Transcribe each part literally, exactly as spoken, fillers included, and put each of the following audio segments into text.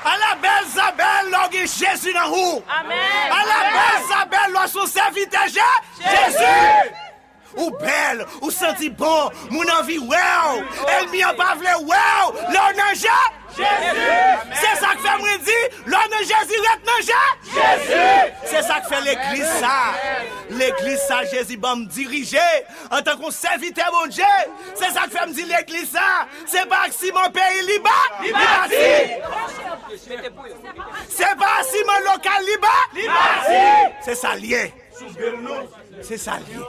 Ala bèl sa bèl lè w gen Jezi nan ou. Amèn. Ala bèl sa bèl lè w se yon sèvitè Je-, Jezi. Ou bèl, ou santi bon, moun anvi wè w. Ènmi an pa vle wè w lè w nan Je-, Jezi. Se sa k fè mwen di, lè w nan Jezi, ret nan Je-, Jezi. Se sa k fè legliz sa. Legliz sa, Jezi ban m dirije antanke yon sèvitè Bondye. Se sa k fè m di legliz sa, se pa ak siman peyi li ba-, li bati. Se pa siman lokal li ba-, li bati. Se sa l ye. Se sa l ye.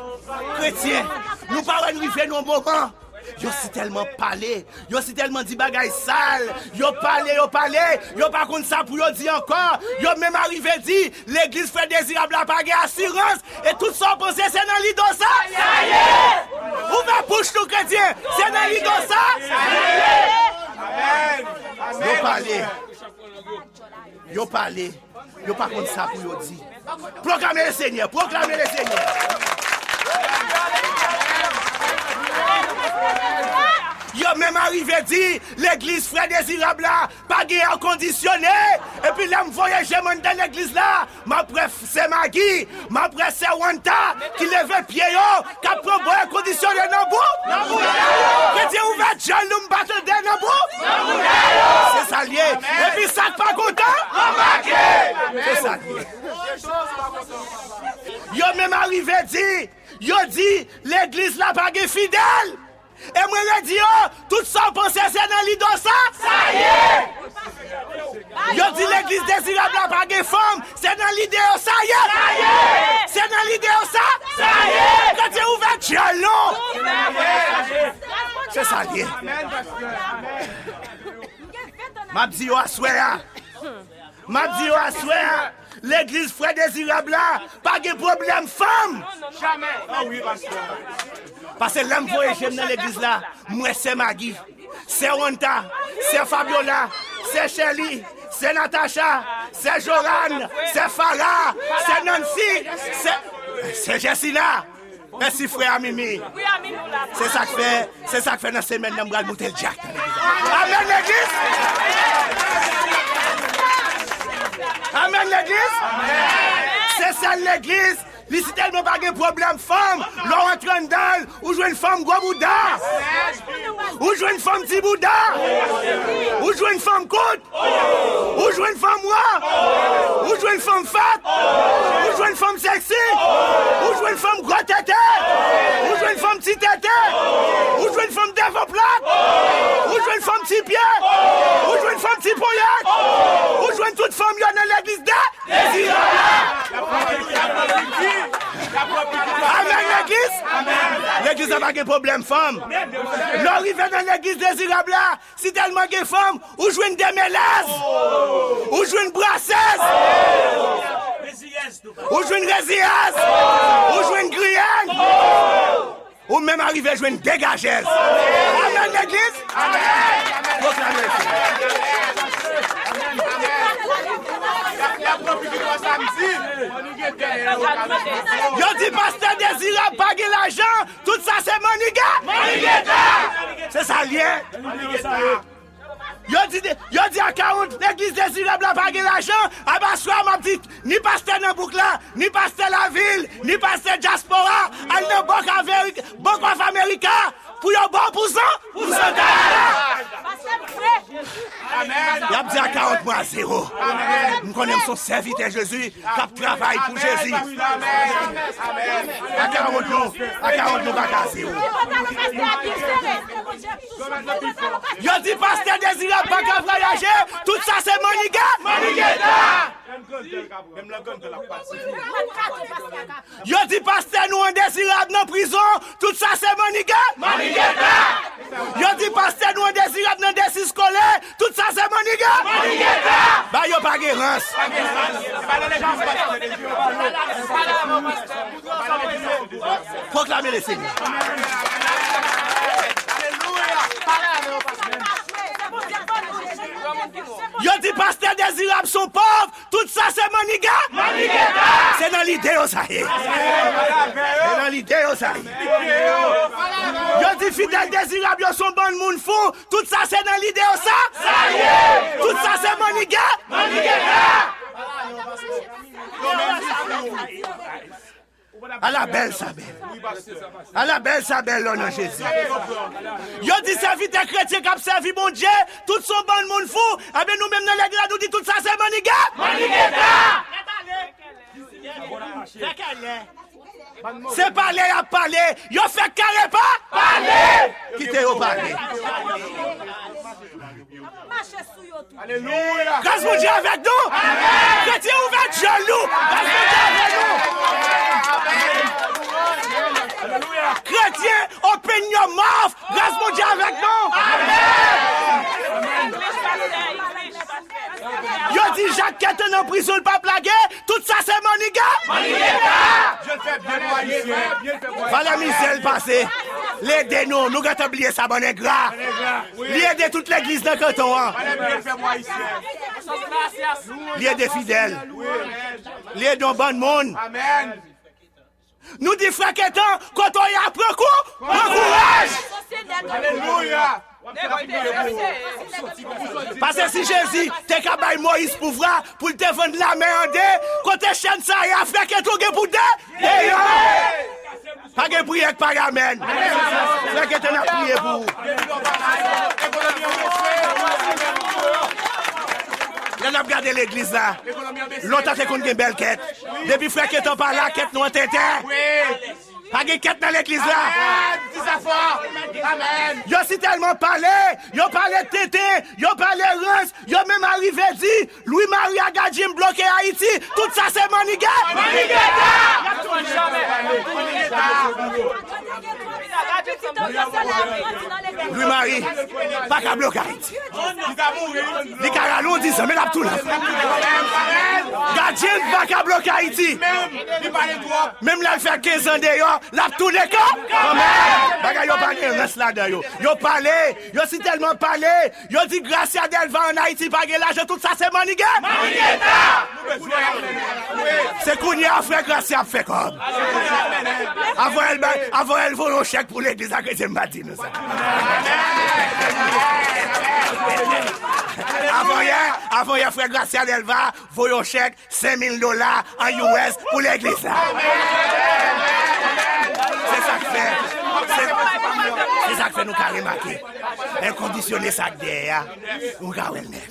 Kretyen, nou pa wè n rive nan yon moman, yo si tèlman pale, yo si tèlman di bagay sal, yo pale, yo pale, yo pa konn sa pou yo di ankò, yo menm arive di, legliz Frè Dezirab la pa gen asirans, e tout sa w panse se nan lido sa? Sa ye! Ouvè bouch nou, kretyen, se nan lido sa? Sa ye! Yo pale, yo pale. Yo pa konn sa pou yo di. Pwoklame le Senyè, pwoklame le Senyè. Yo menm arive di, legliz Frè Dezirab la pa gen èkondisyone. Epi lè m voye je m anndan legliz la, m ap wè Sè Magi, m ap wè Sè Wanta ki leve pye yo, k ap pran bwè kondisyone nan bou. Kretyen ouvè djòl nou, m pa tande nan bou. Se sa l ye. Epi sa k pa kontan, anbake. Se sa l ye. Yo menm arive di, yo di, legliz la pa gen fidèl. E mwen redi yo, tout sa w panse se nan lido sa? Sa ye! Yo di legliz Dezirab la pa gen fanm, se nan lide yo sa ye! Sa ye! Se nan lide yo sa? Sa ye! Kretyen ouvè djòl nou! Se sa l ye. M ap di yo aswè a. M ap di yo aswè a, legliz Frè Dezirab la pa gen pwoblèm fanm. Paske lè m voye je m nan legliz la, m wè Sè Magi, Sè Wanta, Sè Fabiola, Sè Chèli, Sè Natacha, Sè Joran, Sè Fara, Sè Nancy, Sè, Sè Jèsina. Mèsi, frè a Mimi. Se sa k fè, se sa k fè nan semèn nan m pral moute l djak nan legliz la. Amèn, legliz! Amèn, legliz! Se sèl legliz, li sitèlman pa gen pwoblèm fanm. Lè w antre anndan l, ou jwenn fanm gwo bouda. Ou jwenn fanm ti bouda. Ou jwenn fanm kout. Ou jwenn fanm wa. Ou jwenn fanm fat. Ou jwenn fanm sèksi. Ou jwenn fanm gwo tete. Ou jwenn fanm ti tete. Ou jwenn fanm devan plat. Ou jwenn fanm ti pye. Ou jwenn fanm ti ponyèt. Ou jwenn tout fanm yo nan legliz de Dezirab la. Amèn, legliz. Legliz la pa gen pwoblèm fanm. Lè w rive nan legliz Dezirab la, sitèlman gen fanm, ou jwenn demelèz, ou jwenn brasèz, ou jwenn reziyèz, ou jwenn griyèn, ou menm arive jwenn degajèz. Amèn, legliz. Pwoklame. Yo di pastè Dezirab pa gen lajan, tout sa se mannigèt. Mannigèt. Se sa l ye. Yo di, yo di akawont legliz Dezirab la pa gen lajan, aba swa m ap di ni pastè nan bouk la, ni pastè lavil, ni pastè dyaspora, al nan Bank Averi-, Bank of America pou yo ba w pou zan, pou zantay la. Y ap di akawont mwen a zewo. M konnen m se yon sèvitè Jezi k ap travay pou Jezi. Akawont nou, akawont nou pa ka zewo. Yo di pastè Dezirab pa ka vwayaje, tout sa se mannigèt. Mannigèt. Yo di pastè nou an Dezirab nan prizon, tout sa se mannigèt. Mannigèt. Yo di pastè nou an Dezirab nan desis kole, tout sa se mannigèt. Mannigèt. Ba yo pa gen rans. Pwoklame le Senyè. Yo di pastè Dezirab se yon pòv, tout sa se mannigan. Mannigan! Se nan lide yo sa ye. Se nan lide yo sa ye. Yo di Fidèl Dezirab yo se yon bann moun fou, tout sa se nan lide yo sa. Sa ye. Tout sa se mannigan. Mannigan! Ala bèl sa bèl. Ala bèl sa bèl lò nan Jezi. Yo di sèvitè kretyen k ap sèvi Bondye, tout se yon bann moun fou. Ebyen nou menm nan legliz la nou di tout sa se mannigan. Mannigan! Se pale y ap pale, yo fèk kare pa pale. Kite yo pale. Mache sou yo tou. Alelouya. Gras Bondye avèk nou. Kretyen ouvè je nou. Gras Bondye avèk nou. Kretyen open your mouth. Gras Bondye avèk nou. Yo di Jak Kètan nan prizon l p ap lage. Tout sa se mannigan. Mannigan. Valè mizè l pase. Li ede nou. Nou gentan bliye sa bann engra. Li ede tout legliz nan kanton an. Li ede Fidèl. Li ede yon bann moun. Nou di frè Kètan, kote w ye a pran kou, pran kouraj. Alelouya. Paske si Jezi te ka bay Moyiz pouvwa pou l te vann lamè an de, kote chèn sa ye a, frè Kètan, ou gen pou de deyò. Pa gen priyè k pa gen amèn. Frè Kètan, n ap priye pou ou. Lè n ap gade legliz la, lontan te konn gen bèl kèt. Depi frè Kètan pa la, kèt nou an tenten. Pa gen kèt nan legliz la. Amèn. Di sa fò. Amèn. Yo si tèlman pale, yo pale tenten, yo pale rans, yo menm arive di Louis Marie a gadyen bloke Ayiti. Tout sa se mannigan. Mannigan! Louis Marie pa ka bloke Ayiti. Li ka rale yon dizan, men l ap tounen. Gadyen pa ka bloke Ayiti. Menm lè l fè kenz an deyò, l ap tounen kan, kanmenm. Bagay yo pa gen rans ladan yo. Yo pale, yo si tèlman pale, yo di Gracia Delva ann Ayiti pa gen lajan, tout sa se mannigan. Se kounye a frè Gracia ap fè kòb. Avan èl bay, avan èl voye yon chèk pou legliz la, kretyen m pa di nou sa. Avanyè, avanyè frè Gracia Delva voye yon chèk senk mil dola an U S pou legliz la. Se sa k fè, se, se sa k fè nou ka remake. Lè kondisyone sa k dèyè a, nou ka wè l nèf.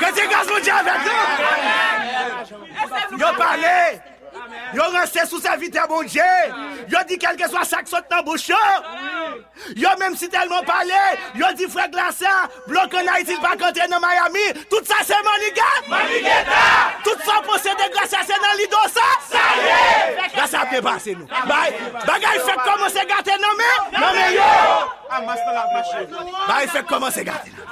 Kretyen, gras Bondye avèk nou. Yo pale. Yo ranse sou sèvitè Bondye. Yo di kèlkeswa sa k sot nan bouch yo. Yo menm si tèlman pale, yo di frè Gracia bloke ann Ayiti, l pa ka antre nan Miami. Tout sa se mannigan. Tout sa w panse de Gracia se nan lide w sa. Sa ye. Gracia ap depase nou. Bay, bagay fèk kòmanse gate nan men, nan men yo. Bagay fèk kòmanse gate nan men.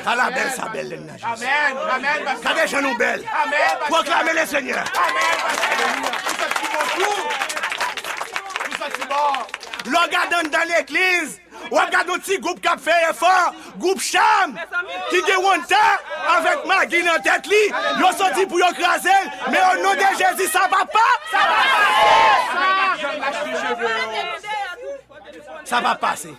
Ala bèl sa bèl lè n nan Jezi. Amèn. Amèn, pastè. Gade jan nou bèl. Amèn, pastè. Pwoklame le Senyè. Amèn, pastè. Ou sòti bon kou. Ou sòti bon. Lè w gade anndan legliz, w ap gade yon ti gwoup k ap fè efò, gwoup Cham, ki gen Wonta avèk Magi nan tèt li. Yo sòti pou yo kraze l, men o non de Jezi, sa p ap pa. Sa p ap pase. Sa p ap pase.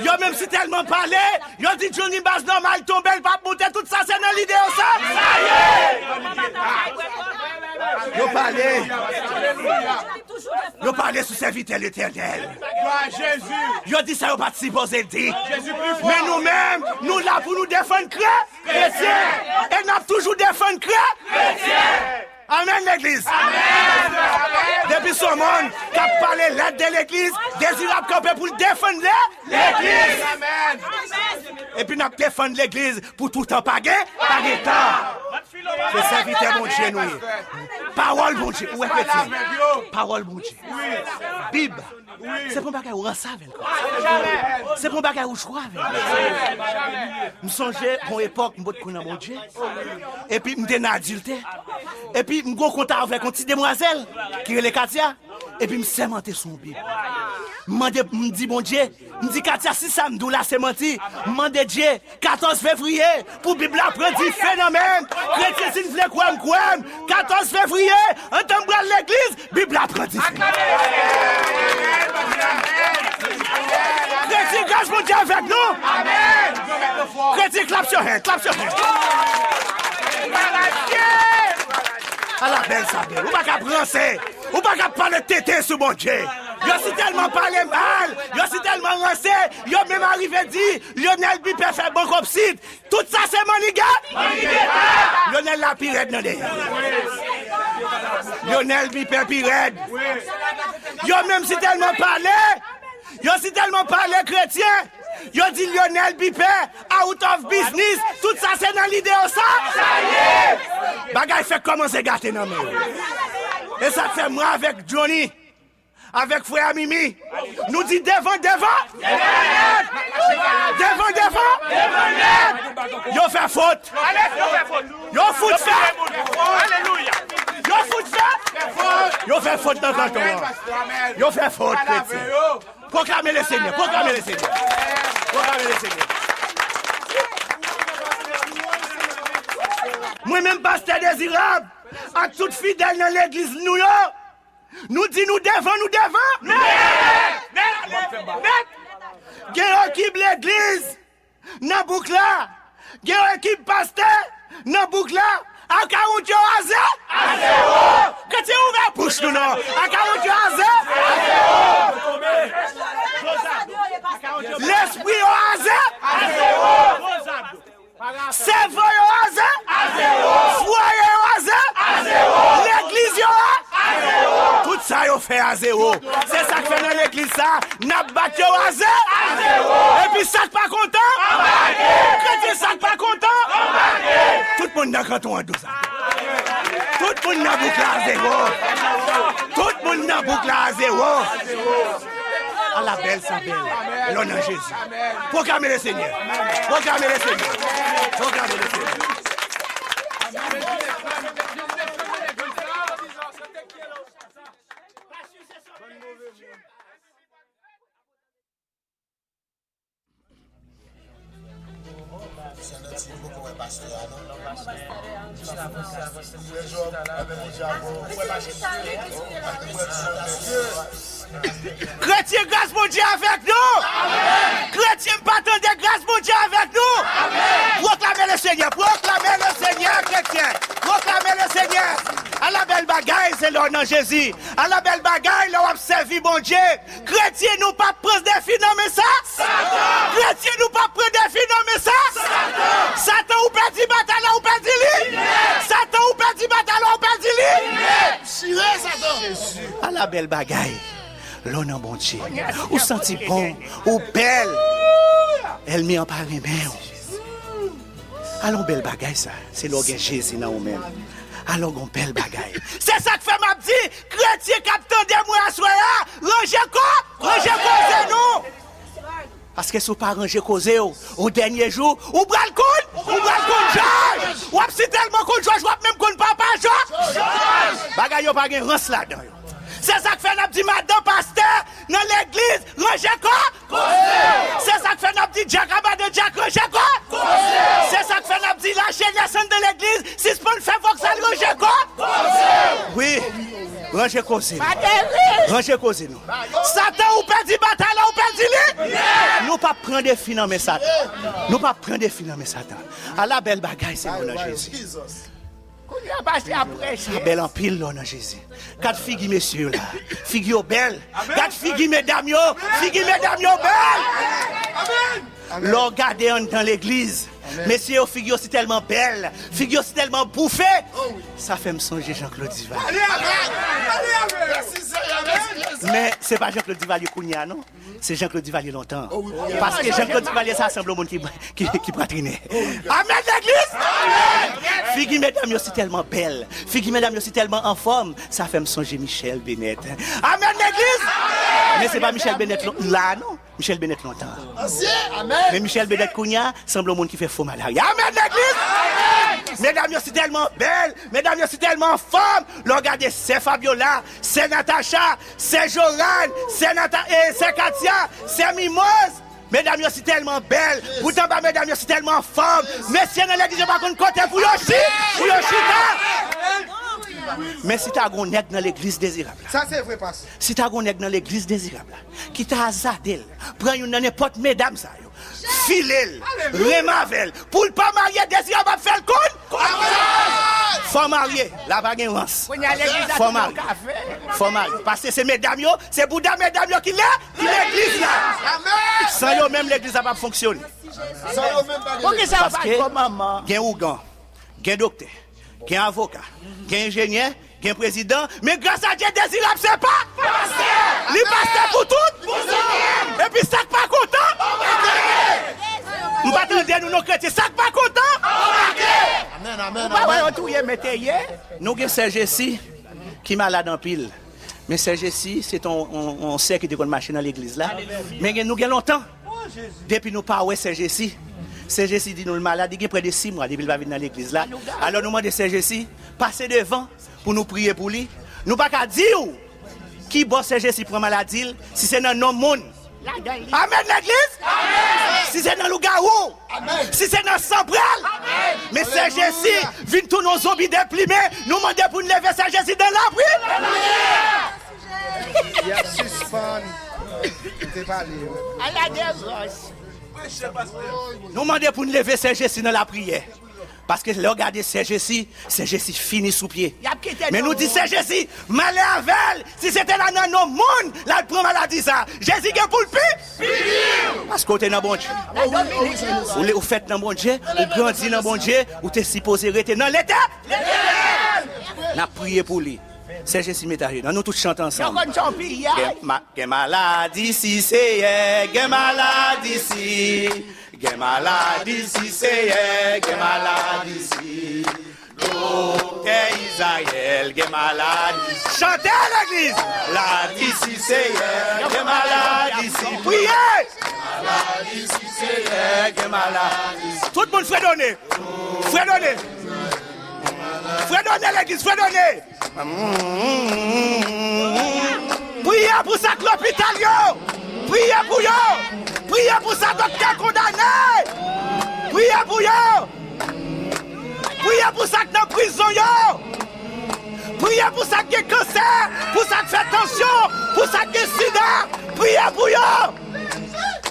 Yo menm si tèlman pale, yo di Johnny Bas nòmal tonbe, l p ap moute, tout sa se nan lide yo sa. Yo pale. Yo pale sou sèvitè Letènèl. Yo di sa yo pa t sipoze di. Men nou menm, nou la pou nou defann kre-, kretyen. E n ap toujou defann kre-, kretyen. Amèn, legliz. Depi se yon moun k ap pale lèd de legliz, Dezirab kanpe pou l defann le-, legliz. Epi n ap defann legliz pou toutan, pa gen, pa gen tan. Se sèvitè Bondye nou ye. Pawòl Bondye, ou wè kretyen. Pawòl Bondye. Bib. Se pa yon bagay ou ranse avè l. Se pa yon bagay ou jwe avè l. M sonje yon epòk m potko nan Bondye. Epi m te nan adiltè. Epi m gen yon kontak avèk yon ti demwazèl ki rele Katia. Epi m sèmante sou yon Bib. M mande, m di Bondye, m di Katia, si sa m di w la se manti, m mande Dye, katòz fevriye, pou Bib la pran dife nan men m. Kretyen, si n vle kwè m, kwè m. Katòz fevriye, antan m pral legliz, Bib la pran dife. Kretyen, gras Bondye avèk nou. Kretyen, clap your hand, clap your hand. Ala bèl sa bèl. Ou pa ka ranse. Ou pa ka pale tenten sou Bondye. Yo si tèlman pale mal, yo si tèlman ranse, yo menm arive di Lionel Bipè fè bankopsit. Tout sa se mannigèt. Lionel la pi rèd nan dèyè. Lionel Bipè pi rèd. Yo menm si tèlman pale, yo si tèlman pale kretyen, yo di Lionel Bipè out of business. Tout sa se nan lide yo sa. Bagay fèk kòmanse gate nan men yo. E sa k fè mwen avèk Johnny, avèk frè a Mimi, nou di devan, devan. Devan, devan. Yo fè fot. Yo fout fè. Yo fout fè. Yo fè fot nan kanton an. Yo fè fot, kretyen. Pwoklame le Senyè, pwoklame le Senyè. Pwoklame le Senyè. Mwen menm pastè Dezirab ak tout fidèl nan legliz nou yo, nou di nou devan, nou devan. Gen ekip legliz nan bouk la. Gen yon ekip pastè nan bouk la. Akawont yo a ze? A zewo. Kretyen, ouvè bouch nou non. Akawont yo a ze? A zewo. Lespri yo a ze? A zewo. Sèvo yo a ze? A zewo. Fwaye yo a ze? A zewo. Legliz yo a? A zewo. Tout sa yo fè a zewo. Se sa k fè nan legliz sa, n ap bat yo a ze? A zewo. Epi sa k pa kontan? Anbake. Kretyen, sa k pa kontan? Anbake. Tout moun nan kanton an dous. Tout moun nan bouk la a zewo. Tout moun nan bouk la a zewo. Ala bèl sa bèl. Lò nan Jezi. Pwoklame le Senyè. Pwoklame le Senyè. Pwoklame le Senyè. Kretyen, gras Bondye avèk nou. Kretyen, m pa tande gras Bondye avèk nou. Pwoklame le Senyè, pwoklame le Senyè, kretyen. Pwoklame le Senyè. Ala bèl bagay, se lè w nan Jezi. Ala bèl bagay, lè w ap sèvi Bondye. Kretyen, nou p ap pran defi nan men sa. Satan! Kretyen, nou p ap pran defi nan men sa. Satan! Satan, ou pèdi batay la, ou pèdi li. Satan, ou pèdi batay la, ou pèdi li. Chire Satan! Ala bèl bagay. Lè w nan Bondye, ou santi bon, ou bèl. Ènmi an pa renmen w. Alò, bèl bagay sa, se lè w gen Jezi nan ou menm. Alò, gon bèl bagay. Se sa k fè m ap di, kretyen k ap tande mwen aswè a, ranje kò, ranje koze nou. Paske si w pa ranje koze w, o dènye jou, ou pral konn, ou pral konn Jòj. W ap si tèlman konn Jòj, w ap menm konn Papa Jòj. Bagay yo pa gen rans ladan yo. Se sa k fè n ap di madan pastè nan legliz, ranje kò. Se sa k fè n ap di dyak a madan dyak, ranje kò. Se sa k fè n ap di lajenès anndan legliz, sispann fè vòksal, ranje kò. Wi, ranje koze nou. Ranje koze nou. Satan, ou pèdi batay la, ou pèdi li. Nou p ap pran defi nan men Satan. Nou p ap pran defi nan men Satan. Ala bèl bagay, se nou nan Jezi. Kounye a pase apre sa. Bèl anpil lò nan Jezi. Gad figi mesye yo la. Figi yo bèl. Gad figi medam yo. Figi medam yo bèl. Lè w gade anndan legliz, mesye yo, figi yo si tèlman bèl, figi yo si tèlman boufe. Sa fè m sonje Jean Claude Duvalier. Men se pa Jean Claude Duvalier kounye a non. Se Jean Claude Duvalier lontan. Paske Jean Claude Duvalier sa sanble yon moun ki, ki, ki pratine. Amèn legliz! Figi medam yo si tèlman bèl, figi medam yo si tèlman anfòm, sa fè m sonje Michèle Bennett. Amèn legliz! Men se pa Michèle Bennett lon- la non. Michèle Bennett lontan. Men Michèle Bennett kounye a sanble yon moun ki fè fo malarye. Amèn legliz! Medam yo si tèlman bèl, medam yo si tèlman anfòm. Lè w gade sè Fabiola, sè Natacha, sè Jorane, sè Nata, e sè Katia, sè Mimoz. Medam yo si tèlman bèl, poutan ba medam yo si tèlman anfòm. Mesye nan legliz yo pa konn kote pou yo chi, pou yo chita. Men si ta gon nèg nan legliz Dezirab la, Sa se vre, pas. Si ta gon nèg nan legliz Dezirab la ki ta azade l, pran youn nan nenpòt medam sa yo, file l, renmen avè l, pou l pa marye, Dezirab ap fè l konn. Fò marye, la pa gen rans. Kounye a legliz la Fò tou marye. Fò marye. Paske se medam yo, se bouda medam yo ki le, ki legliz la. San yo menm, legliz la p ap fonksyone. San yo menm pa gen legliz. Paske gen ougan, gen doktè, gen avoka, gen enjenyè, gen prezidan, men gras a Dye, Dezirab se pa pastè. Li pastè pou tout. Epi sa k pa kontan, m pa tande nou non kretyen, sa k pa kontan. Amèn, amèn, amèn. Nou gen sè Jesi ki malad anpil. Men sè Jesi, se te yon, yon, yon sè ki te konn mache nan legliz la. Men gen, nou gen lontan. Depi nou pa wè sè Jesi. Sè Jesi di nou l malad, li gen prè de sis mwa depi l pa vin nan legliz la. Alò nou mande sè Jesi pase devan pou nou priye pou li. Nou pa ka di w ki bò sè Jesi pran maladi l, si se nan non moun. Amèn, legliz. Si se nan lougawou, si se nan sanbrèl, men sè Jesi vin tounen yon zonbi deplimen. Nou mande pou n leve sè Jesi nan lapri. Li ap sispann. Ou te pale. Nou mande pou n leve sè Jesi nan lapriyè. Paske lè w gade sè Jesi, sè Jesi fini sou pye. Men nou di sè Jesi, m ale avè l. Si se te la nan non moun, l al pran maladi sa. Jezi gen pou l pi. Paske w te nan Bondye. Ou le, ou fèt nan Bondye, ou grandi nan Bondye, ou te sipoze rete nan Letè-, Letènèl. N ap priye pou li. Sè Jezi met aje. Ann nou tout chante ansanm. Gen ma-, gen maladi si Seyè, gen maladi si. Gen maladi si Seyè, gen maladi si. Doktè Izayèl, gen maladi si. Chante legliz. Maladi si Seyè, gen maladi si. Priye. Maladi si Seyè, gen maladi si. Tout moun fredone. Fredone. Fredone legliz, fredone. Priye pou sa k lopital yo. Priye pou yo. Priye pou sa doktè kondane. Priye pou yo. Priye pou sa k nan prizon yo. Priye pou sa k gen kansè, pou sa k fè tansyon, pou sa k gen sida. Priye pou yo.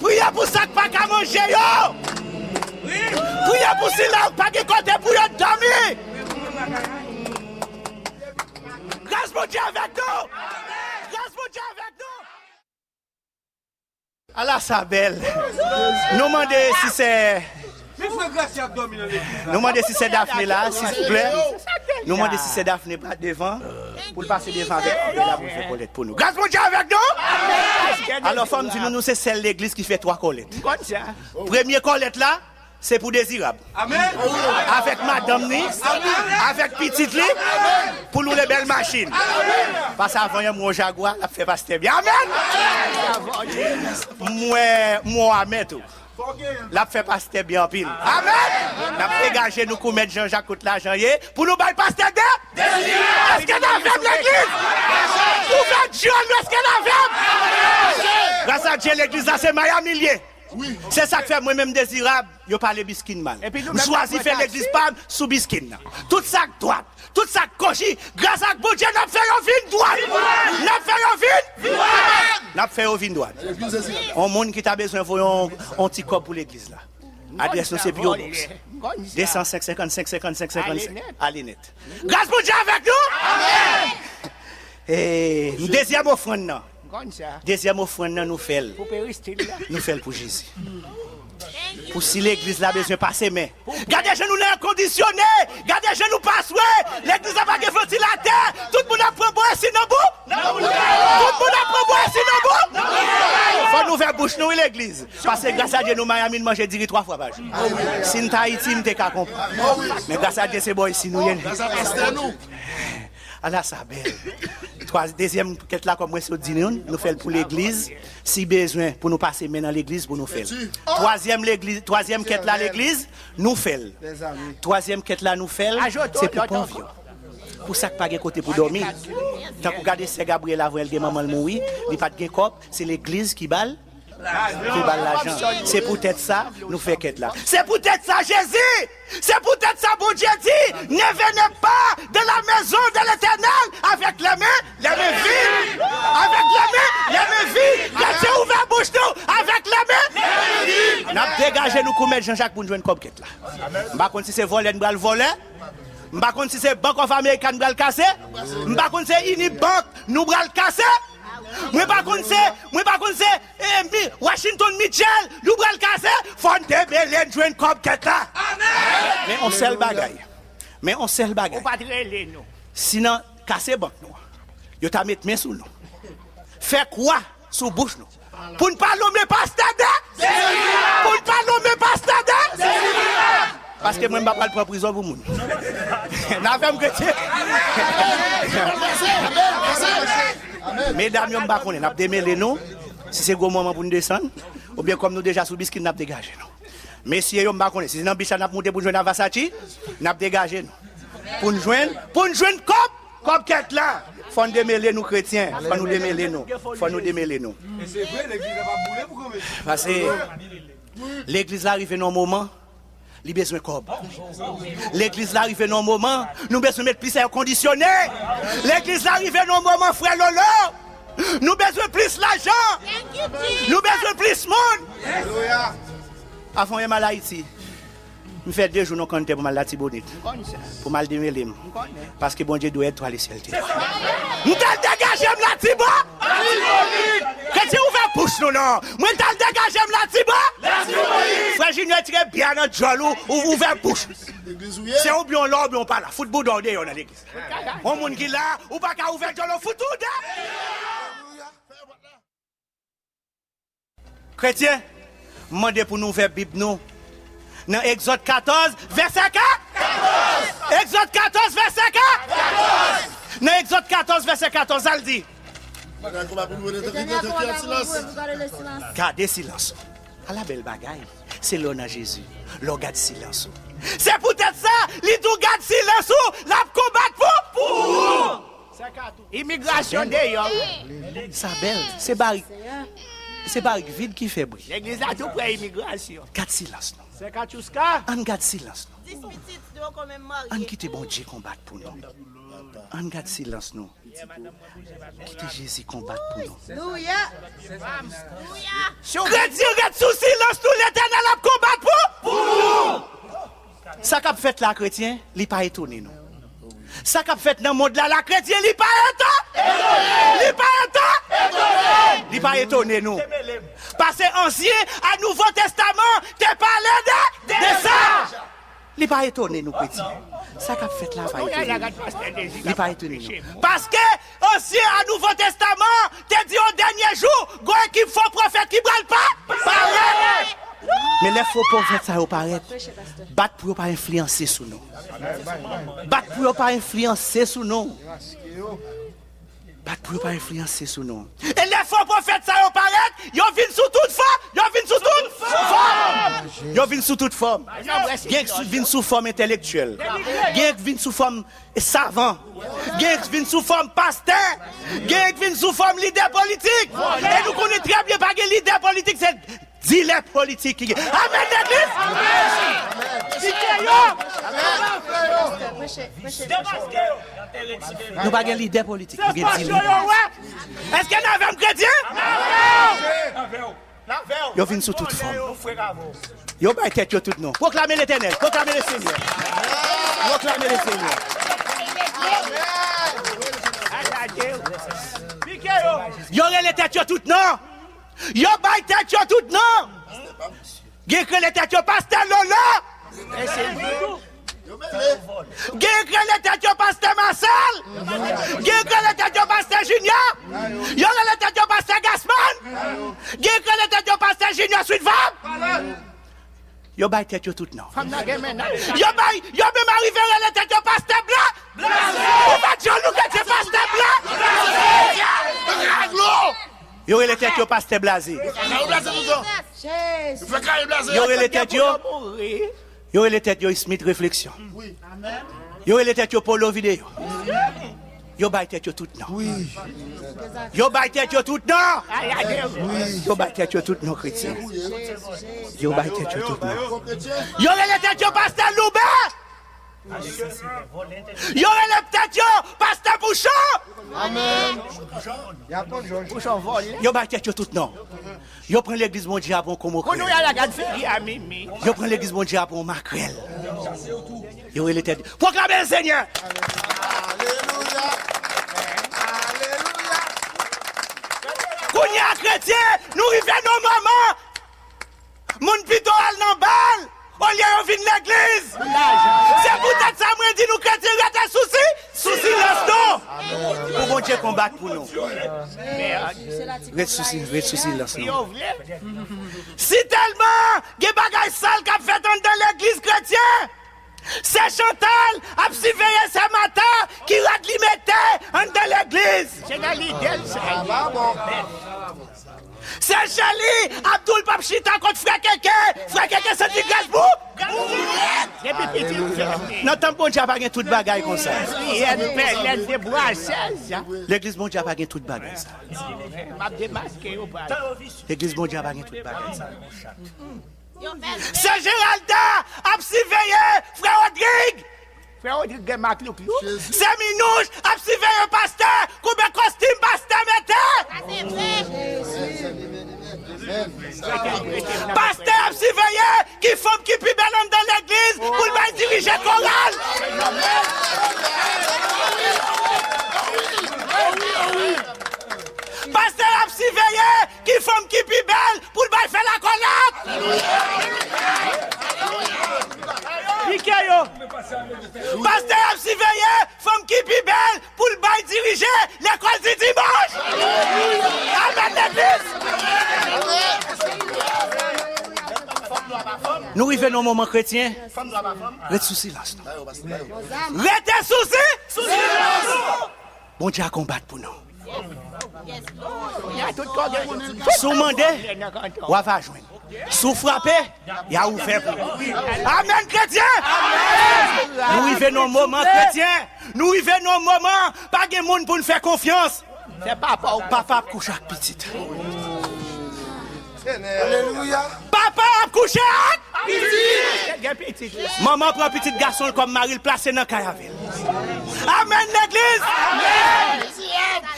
Priye pou sa k pa ka manje yo. Priye pou sila yo k pa gen kote pou yo dòmi. Gras Bondye avèk nou! Gras Bondye avèk nou! Ala sa bèl! Nou mande si sè, nou mande si sè Dafne la, silvouplè. Nou mande si sè Dafne pa devan, pou l pase devan avèk nou la pou l fè kòlèt pou nou. Gras Bondye avèk nou! Alò, fò m di nou, nou se sèl legliz ki fè twa kòlèt. Premye kòlèt la, se pou Dezirab. Amèn. Avèk madanm li, avèk pitit li, pou loule bèl machin. Pase avan yon mwen Jagwa, l ap fè pastè byen. Amèn. Mwen, mwen Amèt ou. L ap fè pastè byen anpil. Amèn. N ap degaje nou kou mèt Jan Jak kot lajan ye, pou nou bay pastè de. Èske n avè m legliz? Ouvè djòl nou, èske n avè m? Gras a Dye, legliz la se Miami l ye. Se sa k fè mwen menm Dezirab, yo pale Biskin mal. M chwazi fè legliz pa m sou Biskin nan. Tout sa k dwat, tout sa k kochi, gras ak Bondye, n ap fè yo vin dwat. N ap fè yo vin dwat. N ap fè yo vin dwat. On moun ki ta bezwen voye on, on ti kòb pou legliz la. Adrès nou se P O Box de san senk, senkannsenk, senkannsenk, senkannsenk. Ale nèt. Gras Bondye avèk nou. E, dezyèm ofrann nan. Dezyèm ofrann nan nou fè l. Nou fè l pou Jezi. Pou si legliz la bezwen pase men. Gade jan nou nan èkondisyone. Gade jan nou pa swe. Legliz la pa gen vantilatè. Tout moun ap pran bwè si nan bou. Tout moun ap pran bwè si nan bou. Fò n ouvè bouch nou wi legliz. Paske gras a Dye nou Miami n manje diri twa fwa pa jou. Si n t Ayiti m te ka konprann. Men gras a Dye se bò isi nou ye. Ala sa bèl. Twa, dezyèm kèt la, kòm mwen sot di nou, nou fè l pou legliz. Si bezwen pou nou pase men nan legliz, pou nou fè l. Twazyèm legliz, twazyèm kèt la legliz, nou fè l. Twazyèm kèt la, nou fè l, se pou pòv yo. Pou sa k pa gen kote pou dòmi. Tankou gade sè Gabriel avan l gen manman l mouri, li pa t gen kòb, se legliz ki ba l, ki ba l lajan. Se poutèt sa, nou fè kèt la. Se poutèt sa, Jezi, se poutèt sa, Bondye di, ne venez pas dans la maison de l'Éternel avec les mains, les mains vides. Avec les mains, les mains vides. Rete ouvè bouch nou, avec les mains. N ap degaje nou kou mèt Jan Jak pou n jwenn kòb kèt la. M pa konn si se vòlè n pral vòlè. M pa konn si se Bank of America n pral kase. M pa konn se Unibank nou pral kase. Mwen pa konn se, mwen pa konn se, eh, mi, Washington Mitchell nou pral kase. Fò n demele n jwenn kòb kèt la. Men on sèl bagay. Men on sèl bagay. Ou pa t rele nou. Si nan kase bank nou an, yo ta met men sou nou, fè kwa sou bouch nou. Pou n pa nonmen pastè de. Pou n pa nonmen pastè de. Paske mwen, m pa pral pran prizon pou moun. N a fè m kretyen. Medam yo, m pa konnen, n ap demele nou. Si se gwo moman pou n desann, oubyen kòm nou deja sou biskit, n ap degaje nou. Mesye yo, m pa konnen, si se nan bich la n ap moute pou n jwenn a Vasachi, n ap degaje nou. Pou n jwenn, pou n jwenn kòb, kòb kèt la. Fò n demele nou kretyen. Fò nou demele nou. Fò nou demele nou. Pase legliz la rive nan yon moman, li bezwen kòb. Legliz la rive nan yon moman, nou bezwen met plis èkondisyone. Legliz la rive nan yon moman, frè Lolo, nou bezwen plis lajan. Nou bezwen plis moun. Avan yè m al Ayiti, m fè de jou nan kanntè pou m al Latibonit. Pou m al demele m. Paske Bondye dwe èd twa lesyèl te. M t al degaje m Latibonit. Kretyen, ouvè bouch nou non. Mwen t al degaje m Latibonit. Frè Junior tire bya nan djòl ou, ou ouvè bouch. Se oubyen w la oubyen w pa la. Fout bouda w deyò nan legliz. Yon moun ki la, ou pa ka ouvè djòl ou, fout ou de. Kretyen, m mande pou nou ouvè Bib nou nan Egzòd katòz, vèsè ka? Egzòd katòz, vèsè ka? Nan Egzòd katòz, vèsè katòz, sa l di? Gade silans. Ala bèl bagay. Se lè w nan Jezi. Lè w gad silans ou. Se poutèt sa, li tou gad silans ou, l ap konbat pou, pou ou. Imigrasyon deyò. Sa bèl. Se barik, se barik vid ki fè bri. Legliz la tou prè imigrasyon. Gad silans nou. Ann gad silans nou. Ann kite Bondye konbat pou nou. Ann gad silans nou. Kite Jezi konbat pou nou. Kretyen, ret sou silans nou, Letènèl ap konbat pou, pou ou. Sa k ap fèt la, kretyen, li pa etone nou. Sa k ap fèt nan mond la, la, kretyen, li pa eto-, li pa eto-, li pa etone nou. Pase Ansyen a Nouvo Testaman te pale de, de sa. Li pa etone nou, kretyen. Sa k ap fèt la pa etone nou. Li pa etone nou. Paske Ansyen a Nouvo Testaman te di, o dènye jou, gon ekip fo pwofèt ki pral pa, parèt. Men lè fo pwofèt sa yo parèt, bat pou yo pa enfliyanse sou nou. Bat pou yo pa enfliyanse sou nou. Bat pou yo pa enfliyanse sou nou. E lè fo pwofèt sa yo parèt, yo vin sou tout fòm, yo vin sou tout fòm. Yo vin sou tout fòm. Gen k vin sou fòm entèlektyèl. Gen k vin sou fòm savan. Gen k vin sou fòm pastè. Gen k vin sou fòm lidè politik. E nou konnen trè byen pa gen lidè politik, se dilè politik ki gen. Amèn, legliz! Pike yo! Nou pa gen lidè politik, nou gen dilè. Èske n avè m, kretyen? Yo vin sou tout fòm. Yo bay tèt yo tout non. Pwoklame Letènèl, pwoklame Lesenyè. Pwoklame Lesenyè. Yo rele tèt yo tout non. Yo bay tèt yo tout non. Gen k rele tèt yo pastè Lolo. Gen k rele tèt yo pastè Marcel. Gen k rele tèt yo pastè Junior. Yo rele tèt yo pastè Gasman. Gen k rele tèt yo pastè Junior Sweet Vibe. Yo bay tèt yo tout non. Yo bay, yo menm arive rele tèt yo pastè blan. Ou pa Jan nou kretyen pastè blaze. Yo rele tèt yo pastè blaze. Yo rele tèt yo. Yo rele tèt yo Smith Refleksyon. Yo rele tèt yo Polo Videyo. Yo bay tèt yo tout non. Yo bay tèt yo tout non. Yo bay tèt yo tout non, kretyen. Yo bay tèt yo tout non. Yo rele tèt yo pastè Loubè. Yo rele tèt yo pastè Pouchon. Yo bay tèt yo tout non. Yo pran legliz Bondye a pou yon komo kreyòl. Yo pran legliz Bondye a pou yon makrèl. Yo rele tèt. Pwoklame Lesenyè. Kounye a, kretyen, nou rive nan moman moun pito al nan bal olye yo vin legliz. Se poutèt sa mwen di nou kretyen rete sou si, sou silans nou. Pou Bondye konbat pou nou. Ret sou si, ret sou silans nou. Si tèlman gen bagay sal k ap fèt anndan legliz kretyen, sè Chantal ap siveye sè Mata ki rad li mete anndan legliz. Se nan lide l sa. Sè Chèli ap di w l p ap chita kont frè Keke. Frè Keke santi gras pou. Depi pitit. Nan tanp Bondye a pa gen tout bagay konsa. Priyè, pèlen, debwasèz. Legliz Bondye a pa gen tout bagay sa. M ap demaske yo pral. Legliz Bondye a pa gen tout bagay sa. Sè Geralda ap siveye frè Rodrig. Frè Rodrig gen maklouklou. Sè Minouch ap siveye pastè, koube kostim pastè mete. Pastè ap siveye ki fanm ki pi bèl anndan legliz pou l bay dirije koral. Pastè ap siveye ki fanm ki pi bèl pou l bay fè lakolèt. Pike yo. Pastè ap siveye fanm ki pi bèl pou l bay dirije lekòl di dimanch. Amèn, legliz. Nou rive nan yon moman kretyen. Ret sou silans nou. Rete sou si. Bondye a konbat pou nou. Si w mande, w a va jwenn. Si w frape, y a ouvè pou ou. Amèn, kretyen! Nou rive nan yon moman, kretyen. Nou rive nan yon moman, pa gen moun pou n fè konfyans. Papa ap kouche ak pitit. Papa ap kouche ak pitit. Manman pran pitit gason l kòm mari l, plase nan kay avè l. Amèn, legliz.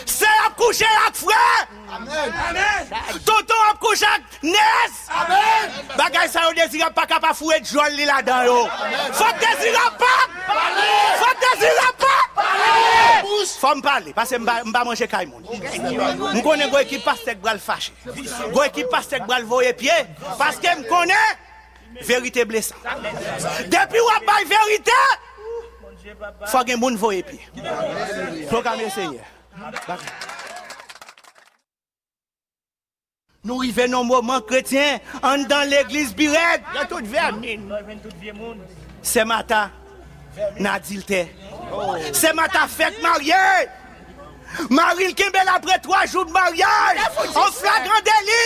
Sè ap kouche ak frè. Tonton ap kouche ak nès. Bagay sa yo Dezirab pa ka pa foure djòl li ladan yo. Fòk Dezirab pa. Fòk Dezirab pa. Fò m pale, paske m pa, m pa manje kay moun. M konnen gon ekip pastè k pral fache. Gon ekip pastè k pral voye pye. Paske m konnen verite blese. Depi w ap bay verite, fò gen moun voye pye. Pwoklame Senyè. Nou rive nan yon moman, kretyen, anndan legliz pi rèd. Yo tout vèmin. Sè Mata nan adiltè. Sè Mata fèk marye. Mari l kenbe l apre twa jou de maryaj. An flagran deli.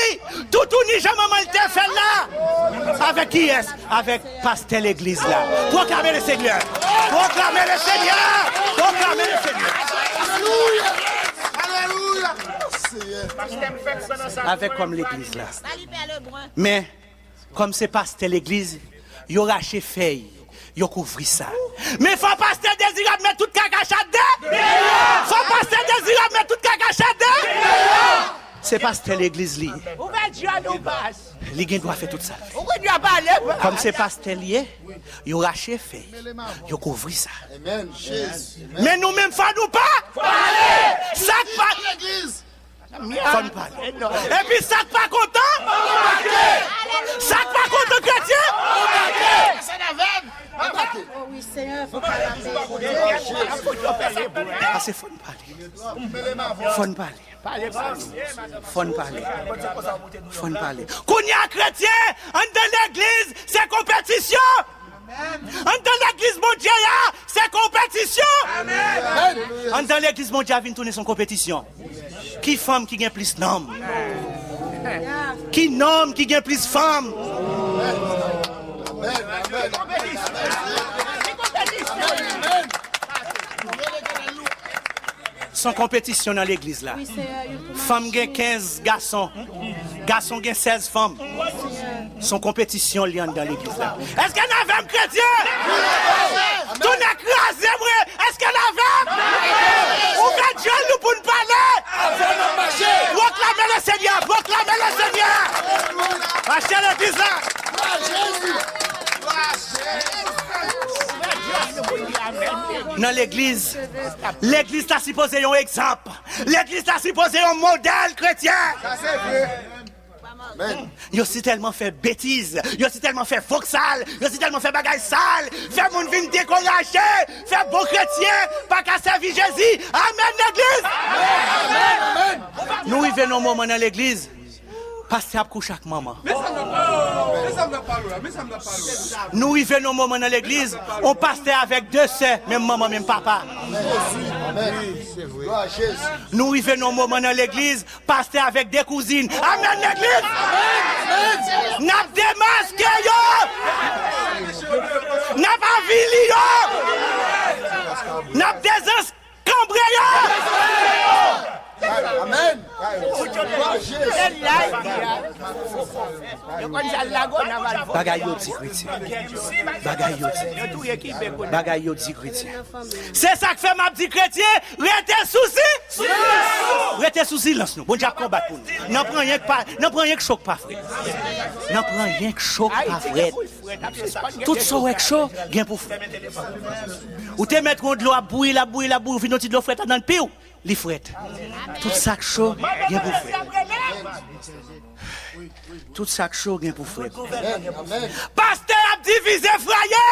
Toutouni jan manman l te fè l la. Avèk kiyès? Avèk pastè legliz la. Pwoklame le Senyè. Pwoklame le Senyè. Pwoklame le Senyè. Avèk kòm legliz la. Men, kòm se pastè legliz, yo rache fèy, yo kouvri sa. Men fò pastè Dezirab met tout kaka chat de. Fò pastè Dezirab met tout kaka chat de. Se pastè legliz li ye. Ou mèt jwenn ou pas. Li gen dwa fè tout sa l vle. Ou gen dwa pale. Kòm se pastè li ye, yo rache fèy, yo kouvri sa. Men nou menm fò nou pa. Sa k pa. Fò n pale. Epi sa k pa kontan. Sa k pa kontan kretyen. Pase fò n pale. Fò n pale. Fò n pale. Fò n pale. Kounye a kretyen, anndan legliz, se konpetisyon. Anndan legliz Bondye a, se konpetisyon. Anndan legliz Bondye a vin tounen se yon konpetisyon. Ki fanm ki gen plis nonm? Ki nonm ki gen plis fanm? Se yon konpetisyon nan legliz la. Fanm gen kenz gason. Gason gen sèz fanm. Se yon konpetisyon li anndan legliz la. Èske n avè m, kretyen? Tounen kraze mwen. Èske n avè m? Ouvè djèl nou pou n pale. Pwoklame le Senyè, pwoklame le Senyè. Mache legliz la. Nan legliz, legliz ta sipoze yon egzanp. Legliz la sipoze yon modèl kretyen. Sa se vre. Yo si tèlman fè betiz, yo si tèlman fè voksal, yo si tèlman fè bagay sal, fè moun vin dekouraje, fè bon kretyen pa ka sèvi Jezi. Amèn, legliz! Nou rive nan yon moman nan legliz, pastè ap kouche ak manman. Men sa m ap pale w la, men sa m ap pale w la. Nou rive nan yon moman nan legliz, yon pastè avèk de sè, menm manman, menm papa. Nou rive nan yon moman nan legliz, pastè avèk de kouzin. Amèn, legliz! N ap demaske yo! N ap avili yo! N ap dezans- Kanbre yo! Amèn! Bagay yo di kretyen. Bagay yo di. Bagay yo di kretyen. Se sa k fè m ap di kretyen, rete sou si-, rete sou silans nou. Bondye ap konbat pou nou. N ap pran yenk pa, n ap pran yenk chòk pa frèt. N ap pran yenk chòk pa frèt. Tout sa w wè k cho, gen pou frèt. Ou te mèt yon dlo ap bouyi, l ap bouyi, l ap bouyi, ou vin yon ti dlo frèt ladan l, piw, li frèt. Tout sa k cho, gen pou frèt. Tout sa k cho, gen pou frèt. Pastè ap divize fwaye!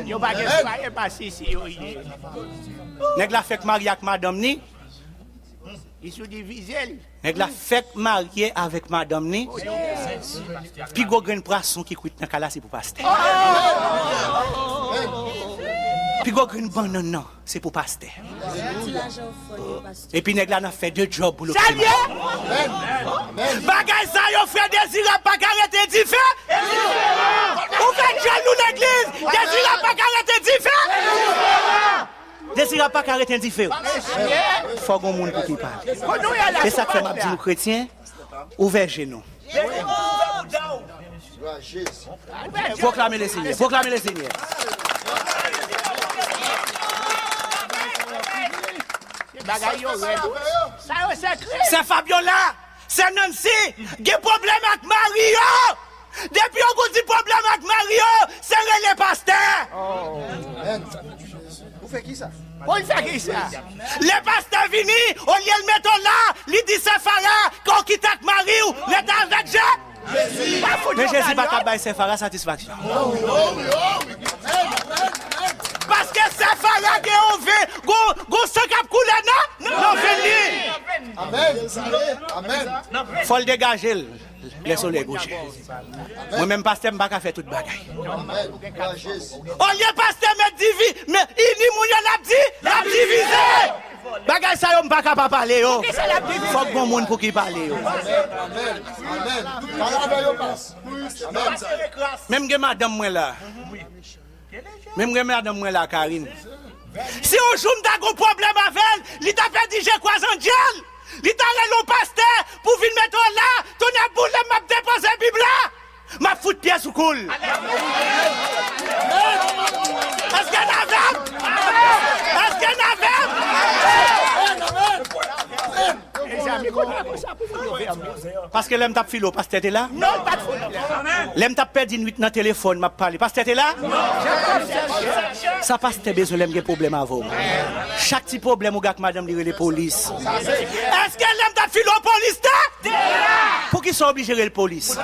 Yo pa gen fwaye, pa sisi yo ye. Nèg la fèk marye ak madanm ni. Li sou divize l. Nèg la fèk marye avèk madanm ni. Pi gwo grenn pwason ki kwit nan kay la se pou pastè. Pi gwo grenn bannann nan se pou pastè. Epi nèg la nan fè de djòb pou l okipe madanm. Bagay sa yo, frè Dezirab pa ka rete dife. Ou fè djòl nou legliz, Dezirab pa ka rete dife. Dezirab pa ka rete dife. Fòk gon moun pou ki pale. E sa k fè m ap di nou kretyen, ouvè je nou. Pwoklame le Senyè, pwoklame le Senyè. Bagay yo rèd. Sa yo sekrè. Sè Fabiola, sè Nancy, gen pwoblèm ak mari yo. Depi yo gon ti pwoblèm ak mari yo, se rele pastè. Pou fè kisa? Pou l fè kisa? Lè pastè vini, olye l mete w la, li di sè Fara, ke w kite ak mari w, rete avèk je. Men Jezi pa ka bay sè Fara satisfaksyon. Paske sè Fara gen yon ven, gon, gon san k ap koule nan, nan venn li. Amèn. Amèn. Fò l degaje l. Lè solèy kouche. Mwen menm pastè, m pa ka fè tout bagay. Olye pastè mèt divi, men ini moun yo l ap di, l ap divize. Bagay sa yo m pa ka pa pale yo. Fòk gon moun pou ki pale yo. Menm gen madanm mwen la. Menm gen madanm mwen la, Karine. Si yon jou m ta gon pwoblèm avè l, li ta pèdi je kwa zandyèl. Li ta rele yon pastè pou vin mete w la, tonnè boule m, m ap depoze Bib la. M ap fout pyè sou kou l. Èske n avè m? Èske n avè m? Mezanmi, kounye a konsa pou moun yo fè anmè. Paske lè m t ap file w, pastè te la? Non, l pa t fout la. Lè m t ap pèdi nwit nan telefòn, m ap pale, pastè te la? Non. Sa pastè bezwen lè m gen pwoblèm avè w? Chak ti pwoblèm ou gen ak madanm li rele polis. Èske lè m t ap file w, polis te? Poukisa w oblije rele polis?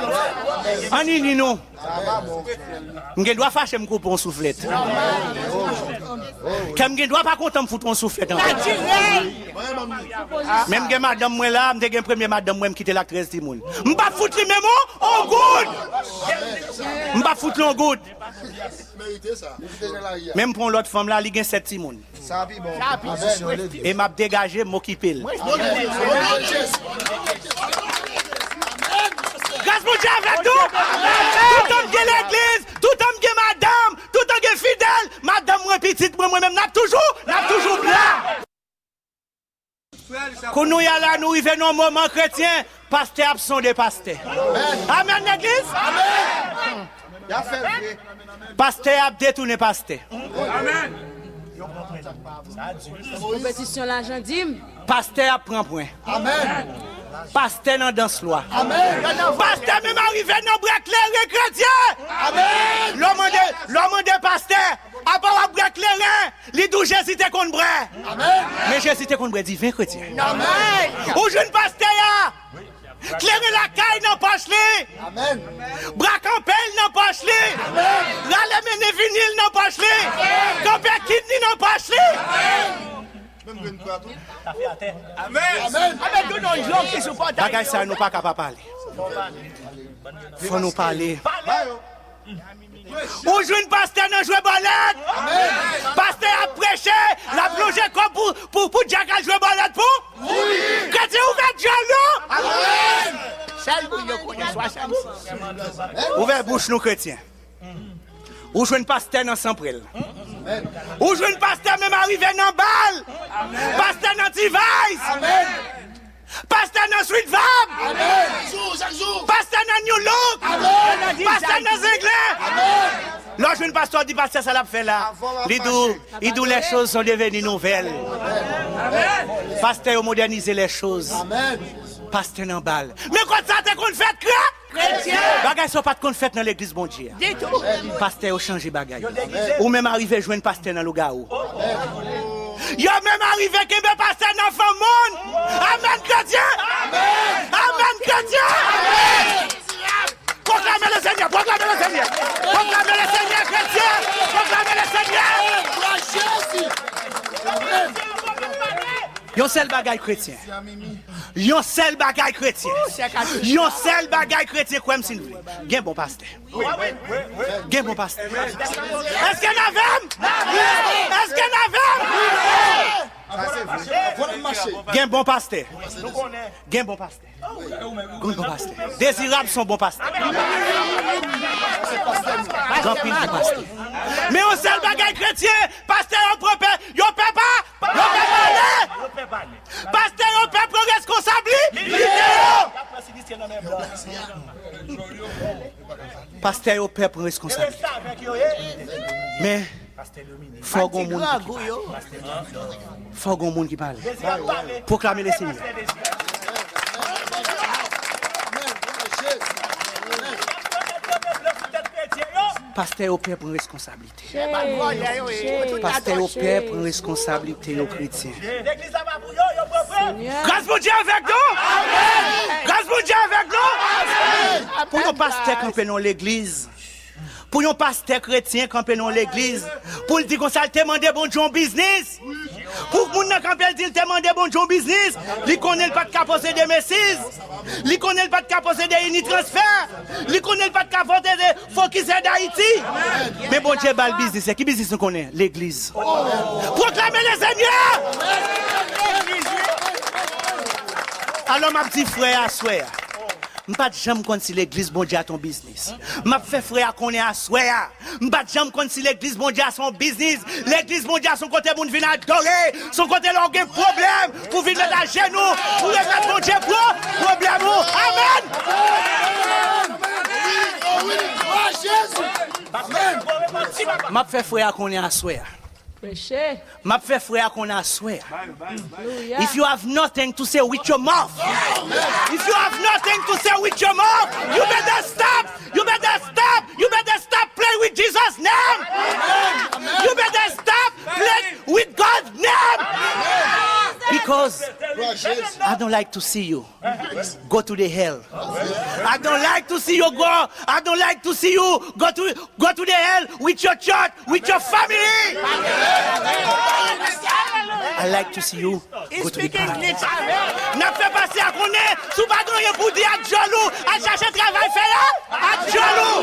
Ann ini nou. M gen dwa fache, m koupe yon souflèt. Kè m gen dwa pa kontan, m fout yon souflèt ankò. Men m gen madanm mwen la, m te gen premye madanm mwen, m kite l ak trèz timoun. M p ap fout li menm yon, yon goud. M p ap fout li yon goud. Men m pran yon lòt fanm la, li gen sèt timoun. Sa pi bon. E m ap degaje, m okipe l. Gras Bondye avèk nou. Toutan m gen legliz, toutan m gen madanm, toutan gen fidèl, madanm mwen, pitit mwen, mwen menm, n ap toujou, n ap toujou la. Kounye a la, nou rive nan yon moman kretyen, pastè ap sonde pastè. Amèn, legliz? Amèn. Y ap fè l vre. Pastè ap detounen pastè. Konpetisyon lajan dim. Pastè ap pran pwen. Amèn. Pastè nan dans lwa. Amèn. Pastè menm arive nan bwè kleren kretyen. Amèn. Lè w mande, lè w mande pastè, apa w ap bwè kleren? Li di w Jezi te konn bwè. Amèn. Men Jezi te konn bwè diven, kretyen. Amèn. Ou jwenn pastè a, kleren lakay nan pòch li. Amèn. Bra kanpe l nan pòch li. Amèn. Rale mennen vini l nan pòch li. Kanpe kidni nan pòch li. Amèn. Amèn. Bagay sa nou pa ka pa pale. Fò nou pale. Ou jwenn pastè nan jwe bòlèt. Pastè ap preche, l ap lonje kò pou, pou, pou djak al jwe bòlèt pou. Kretyen, ouvè djòl nou. Sèl moun yo konnen swasannsis. Ouvè bouch nou, kretyen. Ou jwenn pastè nan sanprèl. Ou jwenn pastè menm arive nan bal. Pastè nan T-Vice. Pastè nan Sweet Vibe. Amèn. Pastè nan New Look. Amèn. Pastè nan Zenglen. Amèn. Lè w jwenn pastè, w di pastè sa l ap fè la. Li di w, li di w les choses sont devenues nouvelles. Pastè yo modènize les choses. Amèn. Pastè nan bal. Men kote sa te konn fèt, kre? Kretyen. Bagay sa yo pa t konn fèt nan legliz Bondye a. Ditou. Pastè yo chanje bagay yo. Ou menm arive jwenn pastè nan lougawou. Yo menm arive kenbe pastè nan fanm moun. Amèn, kretyen. Amèn, kretyen. Pwoklame le Senyè, pwoklame le Senyè. Pwoklame le Senyè, kretyen. Pwoklame le Senyè. Yon sèl bagay, kretyen. Yon sèl bagay, kretyen. Yon sèl bagay, kretyen, kwè m si n vle. Gen bon pastè. Gen bon pastè. Èske n avè m? Èske n avè m? Gen bon pastè. Gen bon pastè. Gen bon pastè. Dezirab se yon bon pastè. Gen anpil bon pastè. Men yon sèl bagay, kretyen, pastè yo pran pè, yo pè pa, yo pè pale. Pastè yo pè pran reskonsablite yo. Pastè yo pè pran reskonsablite. Men, fò gon moun ki pale. Fò gon moun ki pale. Pwoklame le Senyè. Pastè yo pè pran reskonsablite. Pastè yo pè pran reskonsablite yo, kretyen. Gras Bondye avèk nou! Gras Bondye avèk nou! Pou yon pastè kanpe nan legliz, pou yon pastè kretyen kanpe nan legliz, pou l di konsa l te mande Bondye yon biznis, pou moun nan kanpe l di l te mande Bondye yon biznis, li konnen l pa t ka posede mesiz, li konnen l pa t ka posede ini transfè, li konnen l pa t ka posede Fokis Èd Ayiti. Men Bondye ba l biznis. E ki biznis nou konnen? Legliz. Pwoklame le Senyè! Alò, m ap di frè a aswè a, m pa t janm konn si legliz Bondye a t on biznis. M ap fè frè a konnen aswè a, m pa t janm konn si legliz Bondye a se yon biznis. Legliz Bondye a se yon kote moun vin adore. Se yon kote lè w gen pwoblèm, pou vin met ajenou, pou remèt Bondye pwo-, pwoblèm ou. Amèn! M ap fè frè a konnen aswè a. M ap fè frè a konnen aswè a. If you have nothing to say with your mouth, if you have nothing to say with your mouth, you better stop, you better stop, you better stop play with Jesus' name. You better stop play with God's name. Because I don't like to see you go to the hell. I don't like to see you go. I don't like to see you go to go to the hell with your church, with your family. I like to see you go to the paradise. N ap fè pastè a konnen, si w pa gen anyen pou di ak djòl ou, al chache travay fè a ak djòl ou.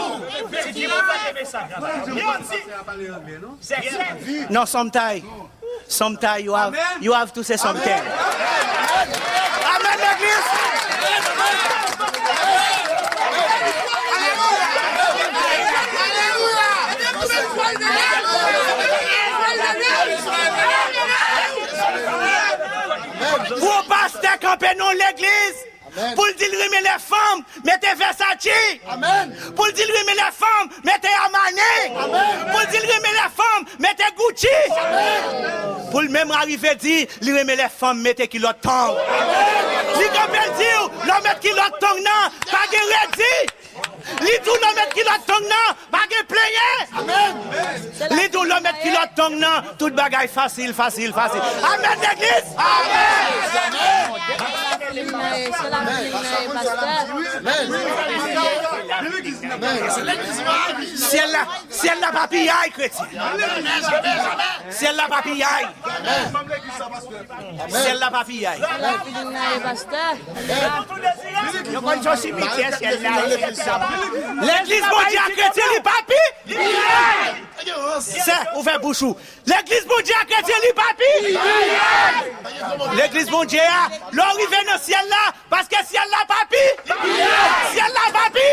Non, sometimes, sometimes you have, you have to say something. Amen, legliz. Pou yon pastè kanpe nan yon legliz, pou l di l renmen lè fanm, mete Versace. Pou l di l renmen lè fanm, mete Armani. Pou l di l renmen lè fanm, mete Gucci. Pou l menm arive di li renmen lè fanm mete kilòt tang. Li kanpe l di w, lè w met kilòt tang nan, pa gen redi. Li di w lè w met kilòt tang nan, pa gen plenyen. Li di w lè w met kilòt tang nan, tout bagay fasil, fasil, fasil. Amèn, legliz! Amèn! Syèl la, syèl la pa piyay, kretyen. Syèl la pa piyay. Syèl la pa piyay. Yo konn se yon simityè, syèl la. Legliz Bondye a kretyen, li pa pi. Sè, ouvè bouch ou. Legliz Bondye a kretyen, li pa pi. Legliz Bondye a, lè w rive nan syèl la, paske syèl la pa pi. Syèl la pa pi.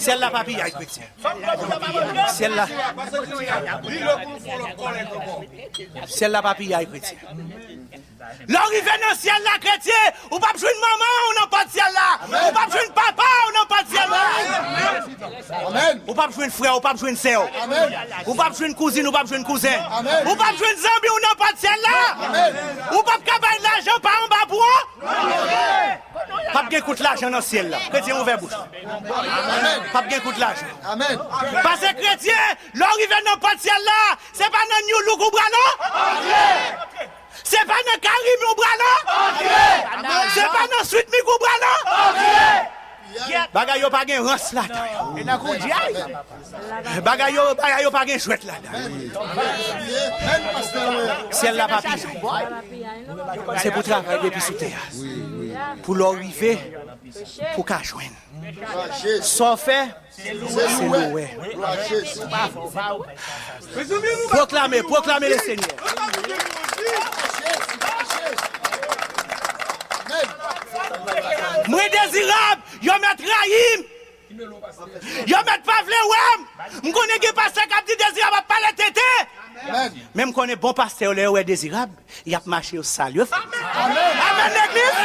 Syèl la pa piyay, kretyen. Syèl la. Syèl la pa piyay, kretyen. Lè w rive nan syèl la, kretyen, ou p ap jwenn manman w nan pòt syèl la. Ou p ap jwenn papa w nan pòt syèl la. Ou p ap jwenn frè w, ou p ap jwenn sè w. Ou p ap jwenn kouzin, ou p ap jwenn kouzen. Ou p ap jwenn zanmi w nan pòt syèl la. Ou p ap ka bay lajan pa anba bwa. P ap gen kont lajan nan syèl la. Kretyen, ouvè bouch. P ap gen kont lajan. Paske kretyen, lè w rive nan pòt syèl la, se pa nan New Look ou pral non. Se pa nan Carimi ou pral non. Se pa nan Sweet Mick ou pral non. Bagay yo pa gen rans ladan yo. Bagay yo, bagay yo pa gen jwèt ladan. Syèl la pa piyay. Se pou travay depi sou tè a. Pou lè w rive, pou w ka jwenn. Sa w fè, se louwe. Pwoklame, pwoklame le Senyè. Mwen dezirab, yo mèt rayi m. Yo mèt pa vle wè m. M konnen gen pastè k ap di Dezirab ap pale tenten. Men m konnen bon pastè yo, lè yo wè Dezirab, y ap mache, yo salye. Amèn, legliz.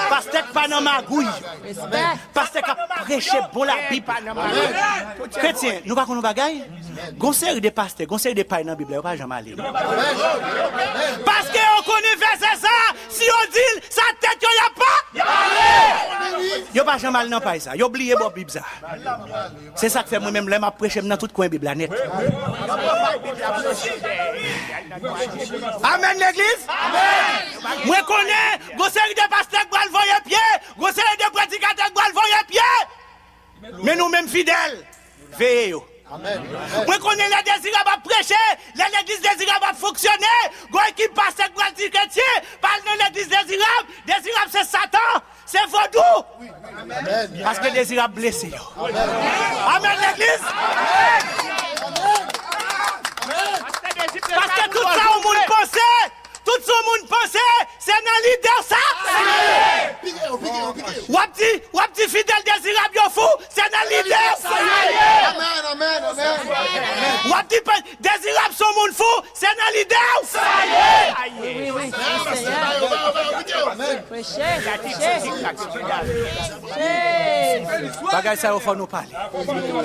Pastè k pa nan magouy. Pastè k ap preche bon Labib. Kretyen, nou pa konn yon bagay? Gon seri de pastè, gon seri de pay nan Bib la, yo pa janm ale. Paske yo konnen vèsè sa, si yo di l, sa tèt yo y ap pa. Yo pa janm al nan pay sa. Yo bliye bò Bib sa. Se sa k fè mwen menm lè m ap preche, m nan tout kwen Bib la nèt. Amèn, legliz. Mwen konnen gon seri de pastè k pral voye pye, gon seri de predikatè k pral voye pye. Men nou menm fidèl, veye yo. Mwen konnen lè Dezirab ap preche, lè legliz Dezirab ap fonksyone, gon ekip pastè k pral di kretyen, pa al nan legliz Dezirab, Dezirab se Satan, se vodou. Paske Dezirab blese yo. Amèn, legliz. Paske tout sa yon moun panse, tout sa yon moun panse, se nan lide w sa. W ap di, w ap di fidèl Dezirab yo fou, se nan lide w. W ap di Dezirab se yon moun fou, se nan lide w. Wi, wi, wi, Senyè. Preche, preche. Bagay sa yo fò nou pale. Fò nou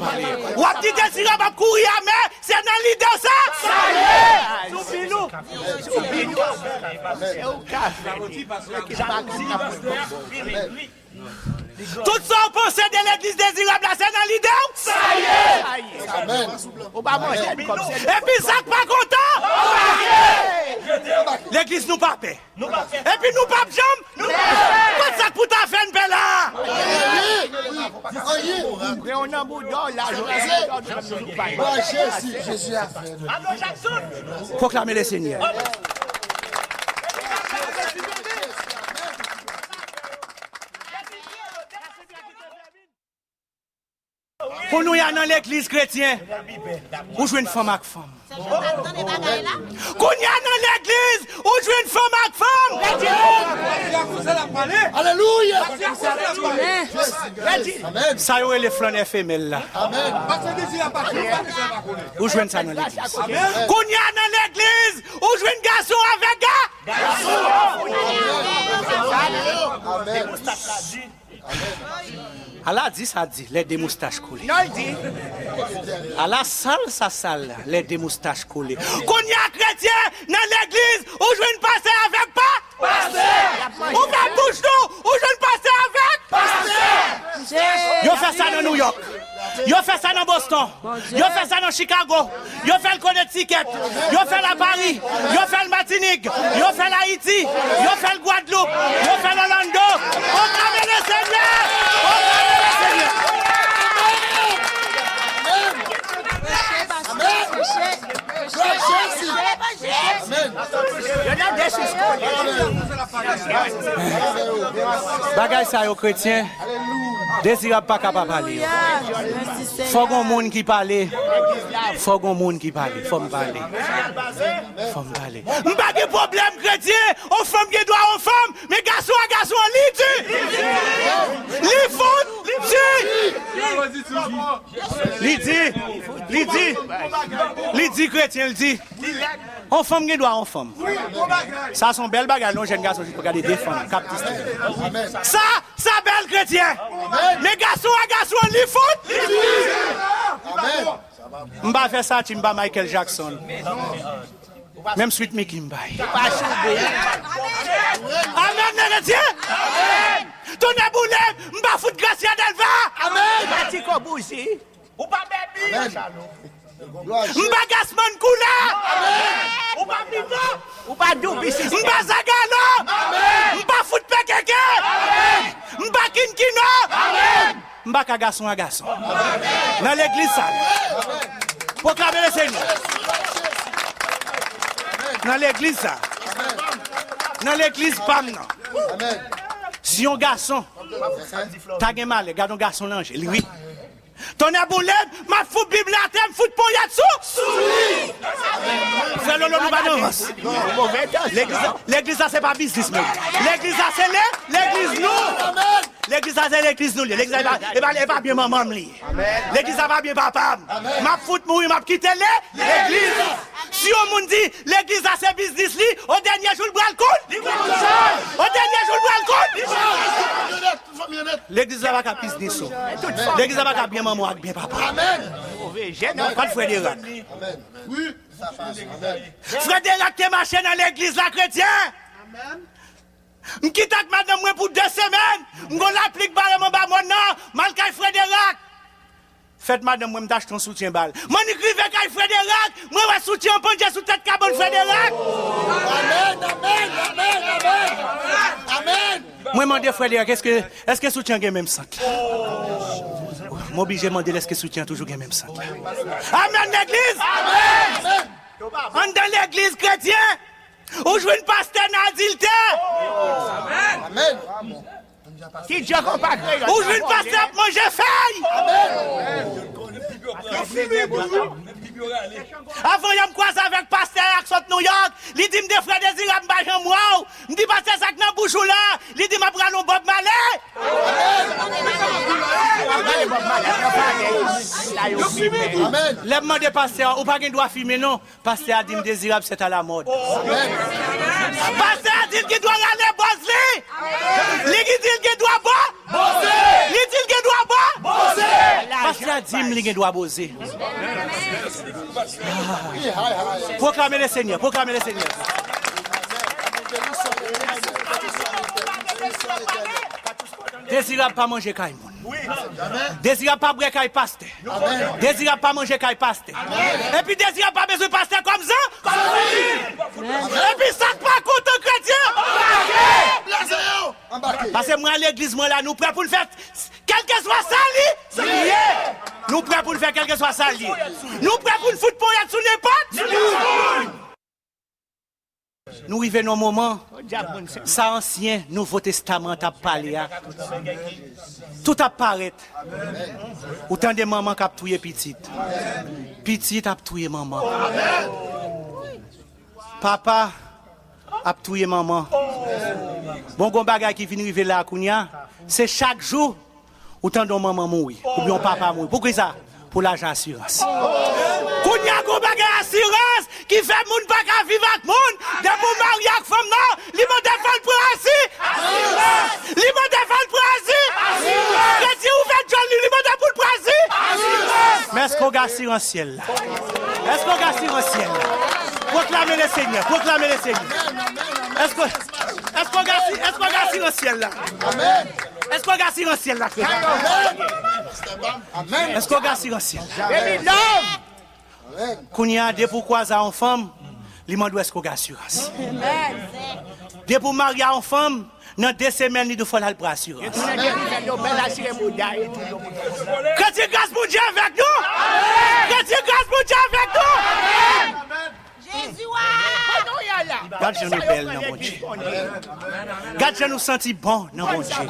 pale. W ap di Dezirab ap kouri amè, se nan lide w sa. Sou pilou. Sou pilou. Se ou ka fè. Tout sa w panse de legliz Dezirab la, se nan lide w. Sa ye. Ou pa manje kòm se. Epi sa k pa kontan. Legliz nou pa pè. Epi nou p ap janm. Kot sa k pou ta fè n pè la? Anyen. Anyen. Anyen. Anyen. Anyen. Anyen. Anyen. Anyen. Pwoklame Lesenyè. Kounye a nan legliz kretyen, ou jwenn fanm ak fanm. Kounye a nan legliz, ou jwenn fanm ak fanm. Alelouya. Sa yo rele flannè femèl la. Ou jwenn sa nan legliz. Kounye a nan legliz, ou jwenn gason avèk ga. Ala di sa di, lè de moustach kole. Ala sal sa sal, lè de moustach kole. Kounye a kretyen nan legliz, ou jwenn pastè avèk pa? Pastè! Ouvè bouch nou, ou jwenn pastè avèk? Pastè! Yo fè sa nan Nouyòk. Yo fè sa nan Boston. Yo fè sa nan Chicago. Yo fè l Connecticut. Yo fè l a Paris. Yo fè l Matinik. Yo fè l Ayiti. Yo fè l Gwadloup. Yo fè l Orlando. Pwoklame Lesenyè. Pwoklame Lesenyè. Bagay sa yo kretyen. Dezirab pa ka pa pale yo. Fò gon moun ki pale. Fò gon moun ki pale. Fò m pale. Fò m pale. M pa gen pwoblèm kretyen. On fanm gen dwa on fanm. Men gason a gason an li di. Li fout di. Li di. Li di. Li di kretyen, li di. On fanm gen dwa on fanm. Sa se yon bèl bagay, lè yon jèn gason jis pou gade de fanm k ap distri. Sa, sa bèl kretyen. Men gason a gason an li fout. M pa fè sa, ti m pa Michael Jackson. Menm Sweet Mickey m bay. Amèn, kretyen. Tonnè boule, m pa fout Gracia Delva. Amèn. Ou pa Bèbi. Amèn. M pa Gasman Koula. Ou pa Pipo. Ou pa Doubi Sistèm. M pa Zagalo. M pa fout Pekeke. M pa Kinkino. M pa ka gason a gason. Nan legliz sa la. Pwoklame Lesenyè. Nan legliz sa. Nan legliz pa m nan. Si yon gason ta gen malè, gade yon gason nan je li, wi. Tonnè boule m, m ap fout Bib la atè, m fout ponyèt sou. Sou li. Frè Lolo, nou pa nan rans. Legliz la, legliz la se pa biznis nou. Legliz la se le, legliz nou. Legliz la se legliz nou li. Legliz la e pa, e pa, e pa byen manman m li. Legliz la pa byen papa m. M ap fout mouri, m ap kite le, legliz. Si yon moun di legliz la se biznis li, o dènye jou l pral kout. O dènye jou l pral kout. Legliz la pa ka biznis ou. Legliz la pa ka byen manman ak byen papa. Amèn. Kot Frè Derak? Frè Derak te mache nan legliz la, kretyen. M kite ak madanm mwen pou de semèn. M gon lapli k bare m anba mòn nan. M al kay Frè Derak. Fèt madanm mwen, m t achte yon soutyen ba l. M annik rive kay Frè Derak, mwen wè soutyen an pandye sou tèt kabann Frè Derak. Amèn, amèn, amèn, amèn. Amèn. Mwen mande Frè Derak, èske, èske soutyen an gen menm sant la? M oblije mande l èske soutyen an toujou gen menm sant la. Amèn, legliz! Amèn! Anndan legliz kretyen, ou jwenn pastè nan adiltè. Amèn. Ti Djòk pa kreyòl. Ou jwenn pastè ap manje fèy. Avan yè m kwaze avèk pastè a k sot Nouyòk, li di m de frè Dezirab m pa janm wè w. M di pastè sa k nan bouch ou la, li di m ap rale yon Bob Marley. Lè m mande pastè a, ou pa gen dwa fimen non. Pastè a di m Dezirab, c'est à la mode. Pastè a di l gen dwa rale bòz li. Li ki di l gen dwa bò. Li di l gen dwa bò. Pastè a di m li gen dwa boze. Pwoklame Lesenyè, pwoklame Lesenyè. Dezirab pa manje kay moun. Dezirab pa bwè kay pastè. Dezirab pa manje kay pastè. Epi Dezirab pa bezwen pastè kòm zan. Epi sa k pa kontan kretyen. Pase mwen legliz mwen la, nou prè pou n fè kèlkeswa sa li ye. Nou prè pou n fè kèlkeswa sa li ye. Nou prè pou n fout ponyèt sou nenpòt. Nou rive nan moman, sa ansyen, Nouvo Testaman t ap pale a, tout ap parèt. Ou tande manman k ap touye pitit. Pitit ap touye manman. Papa ap touye manman. Bon, gon bagay ki vin rive la kounye a, se chak jou ou tande yon manman mouri, oubyen yon papa mouri. Poukisa? Pou lajan asirans. Kounye a gon bagay asirans ki fè moun pa ka viv ak moun. Depi w marye ak fanm nan, li mande fò l pran asi. Li mande fò l pran asi. Kretyen ouvè djòl li, li mande pou l pran asi. Men èske w gen asirans syèl la? Èske w gen asirans syèl la? Pwoklame Lesenyè, pwoklame Lesenyè. Èske, èske w gen asi-, èske w gen asirans syèl la? Èske w gen asirans syèl la, kretyen? Èske w gen asirans syèl la? Kounye a, depi w kwaze a yon fanm, li mande w èske w gen asirans. Depi w marye a yon fanm, nan de semèn, li di w fò l al pran asirans. Kretyen, gras Bondye avèk nou! Kretyen, gras Bondye avèk nou! Gad jan nou bèl nan Bondye. Gad jan nou santi bon nan Bondye.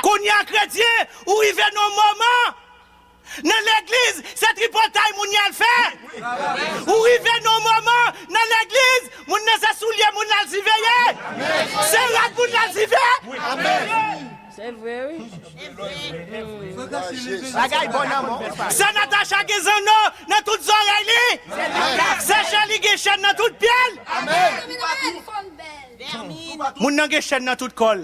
Kounye a, kretyen, ou rive nan yon moman nan legliz, se tripotay moun y al fè. Ou rive nan yon moman nan legliz, moun nan se soulye moun l al siveye. Se rad moun l al siveye. Se vre, wi. Bagay bon nan men w. Sè Natacha gen zanno nan tout zòrèy li. Sè Chèli gen chèn nan tout pye l. Moun nan gen chèn nan tout kò l.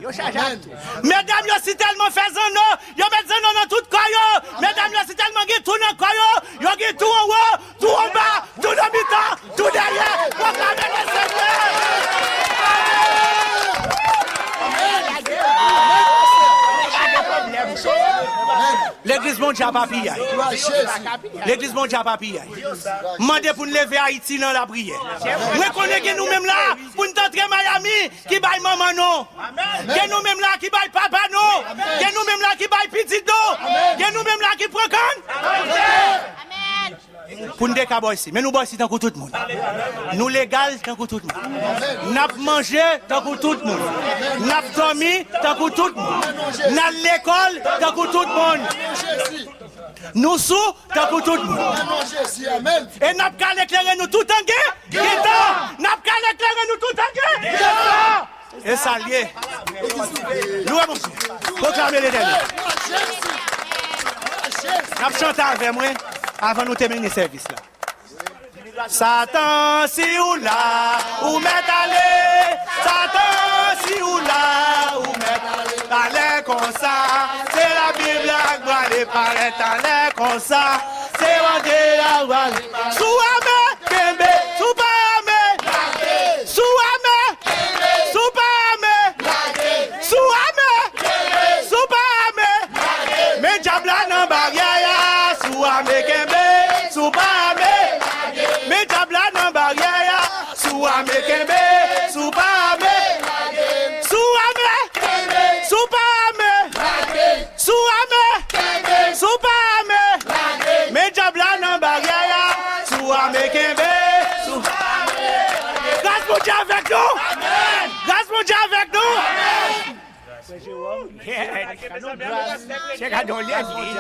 Medam yo si tèlman fè zanno, yo met zanno nan tout kò yo. Medam yo si tèlman gen tou nan kò yo, yo gen tou anwo, tou anba, tou nan mitan, tou dèyè. Pwoklame Lesenyè. Legliz Bondye a pa piyay. Legliz Bondye a pa piyay. M mande pou n leve Ayiti nan lapriyè. Mwen konnen gen nou menm la pou n t antre Miami ki bay manman nou. Gen nou menm la ki bay papa nou. Gen nou menm la ki bay pitit nou. Gen nou menm la ki pran kann. Pou n te ka bò isi. Men nou bò isi tankou tout moun. Nou legal tankou tout moun. N ap manje tankou tout moun. N ap dòmi tankou tout moun. N al lekòl tankou tout moun. Nou sou tankou tout moun. E n ap kale kleren nou toutan gen, gen tan. N ap kale kleren nou toutan gen, gen tan. E sa l ye. Louwe Bondye. Pwoklame Letènèl. N ap chante avè mwen avan nou tèmine sèvis la. Satan, si ou la, ou mèt ale. Satan, si ou la, ou mèt ale. Talè konsa, se Labib la k prale parèt. Talè konsa, se Bondye la k prale. Si w ame, kenbe. Si w pa ame, lage. Si w ame, kenbe. Si w pa ame, lage. Si w ame, kenbe. Si w pa ame, lage. Men dyab la nan baryè a. Si w ame, kenbe. Si w pa ame, lage. Men dyab la nan baryè a. Si w ame, kenbe. Si w pa ame, lage. Si w ame, kenbe. Si w pa ame, lage. Si w ame, kenbe. Si w pa ame, lage. Men dyab la nan baryè a. Si w ame, kenbe. Si w pa ame, lage. Gras Bondye avèk nou. Gras Bondye avèk nou. Chè gade yon legliz.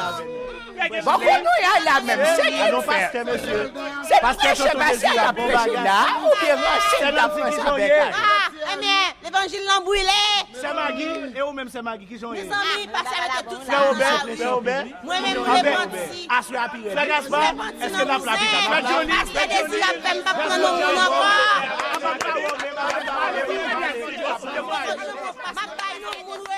Bon, kote nou ye la menm? Se ki n fè? Se preche pastè k ap preche la, oubyen ranse n t ap ranse avèk a? Ah, ebyen, levanjil lan brile. Sè Magi, e ou menm Sè Magi, kijan w ye? Mezanmi, pastè mete tout sa ansanm. Frè Wobè, frè Wobè. Mwen menm, m repanti. Aswè a pi rèd. Frè Gaspa, èske n ap la pita? Frè Johnny, pastè Dezi ap fè m p ap pran non moun ankò. M ap bay non moun.